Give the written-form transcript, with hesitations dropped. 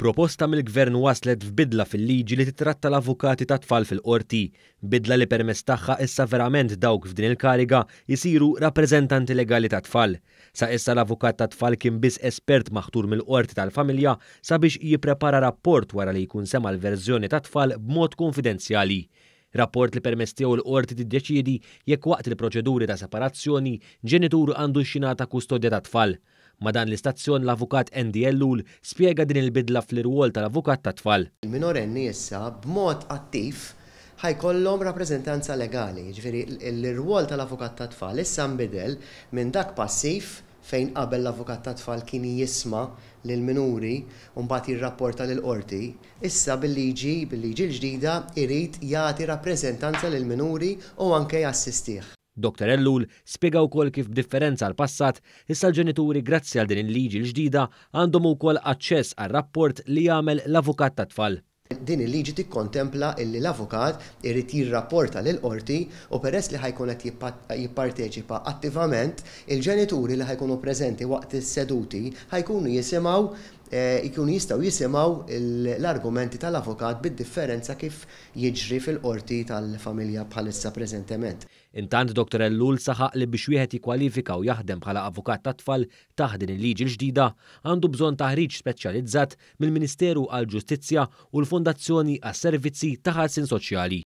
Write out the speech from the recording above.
Proposta mill-Gvern waslet f'bidla fil-liġi li titratta l-avukati tat-tfal fil-Qorti. Bidla li permezz tagħha issa verament dawk f'din il-kariga jsiru rappreżentanti legali tat-tfal. Sa issa l-avukat tat-tfal kien biss espert maħtur mill-Qorti tal-Familja sabiex jipprepara rapport wara li jkun sema' l-verżjoni tat-tfal b'mod kunfidenzjali. Rapport li permezz tiegħu l-Qorti tiddeċiedi jekk waqt il-proċeduri ta' separazzjoni ġenitur għandux jingħata kustodja tat-tfal. Ma' dan l-istazzjon l-Avukat Andy Ellul spjega din il-bidla fl-irwol tal-avukat tat-tfal. Il-minorenni issa b'mod attiv ħa jkollhom rappreżentanza legali, jiġifieri l-irwol tal-avukat tat-tfal issa nbidel minn dak passiv fejn qabel l-avukat tat-tfal kien jisma' lill-minuri u mbagħad jirrapporta lill-qorti, issa bil-liġi, bil-liġi l-ġdida jrid jagħti rappreżentanza lill-minuri u anke jassistih. Dottor Ellul spjega wkoll kif b'differenza għall-passat, issa l-ġenituri grazzi għal din il-liġi l-ġdida għandhom ukoll aċċess għar-rapport li jagħmel l-avukat tat-tfal. Din il-liġi tikkontempla illi l-avukat irid jirrapporta lill-qorti u peress li ħa jkun qed jipparteċipa attivament, il-ġenituri li ħa jkunu preżenti waqt is-seduti ħa jkunu jisimgħu jkunu jistgħu jisimgħu l-argumenti tal-avukat bid-differenza kif jiġri fil-qorti tal-familja bħalissa preżentement. Intant Dottor Ellul saħaq li biex wieħed jikkwalifika u jaħdem bħala avukat tat-tfal taħt din il-liġi l-ġdida, għandu bżonn taħriġ speċjalizzat mill-Ministeru għall-Ġustizzja u l-Fondazzjoni għas-Servizzi ta' Ħarsien Soċjali.